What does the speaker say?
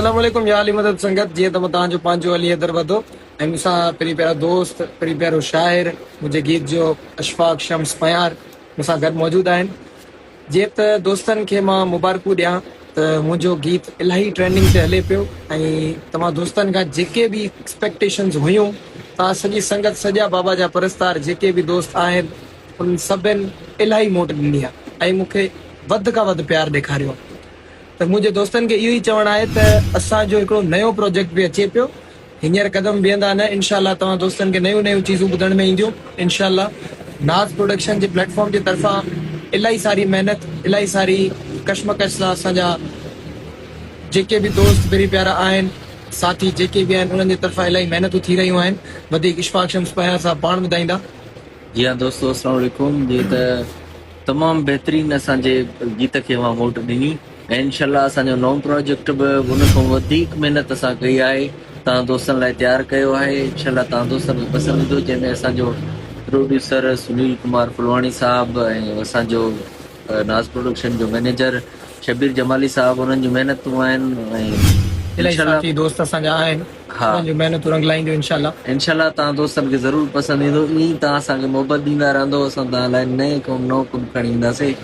السلام عليڪم يا علي مدد سنگت جيئن ته مان توهان جو پنهنجو علي حيدر وڌو ۽ مون سان پرين پيارا دوست پرين پيارو شاعر منهنجي گيت جو اشفاق شمس پنهيار مون سان گڏ موجود آهن جيئن ته دوستن کي مان مبارڪون ڏيان ته منهنجو گيت الاهي ٽرينڊنگ تي هلي پيو ۽ توهان دوستن کان جيڪي به ايڪسپيڪٽيشنز هيون توهان سڄي سنگت سڄا بابا جا پرستار جيڪي به دوست آهن انهن سڀن الاهي موٽ ڏني آهي ۽ مون کي وڌ کان وڌ پيار ڏيکاريو آهي ته منهنجي دوستن کي اهو ئي چوڻ آهي ته اسان جو هڪڙو نيو پروجيڪٽ به اچي پيو هينئر قدم بيهندا نه انشاء الله توهان دوستن کي نيون نيون چيزون ٻڌڻ ۾ اينديون انشاء الله ناز پروڊڪشن جي پليٽ فارم جي طرفان الاهي ساري محنت الاهي ساري ڪشمڪش سان اسان جا جيڪي به دوست بري پيارا آهن ساٿي جيڪي به آهن انهن جي طرفان الاهي محنتون ٿي رهيون آهن وڌيڪ اشفاق شمس پنهيار صاحب پاڻ ٻڌائيندا. جي ها دوستو اسلام عليڪم جي ته تمام بهترين اسان جي گيت کي اوهان موٽ ڏني ۽ انشاء الله اسان جو نئون پروجيڪٽ به ان کان وڌيڪ محنت اسان ڪئي آهي توهان دوستن لاء تيار ڪيو آهي انشاء الله توهان دوستن کي پسند ايندو جنهن ۾ اسان جو پروڊيوسر سنيل ڪمار ڦلواڻي صاحب ۽ اسان جو ناز پروڊڪشن جو مئنيجر شبير جمالي صاحب انهن جون محنتون آهن ۽ الاهي ساٿي دوست اسان جا آهن انهن جون محنتون رنگ لائينديون انشاء الله. انشاء الله توهان دوستن کي ضرور پسند ايندو ائين ئي توهان اسان کي محبت ڏيندا رهندو اسان توهان لاء نئين قوم نئون ڪم کڻي اينداسي.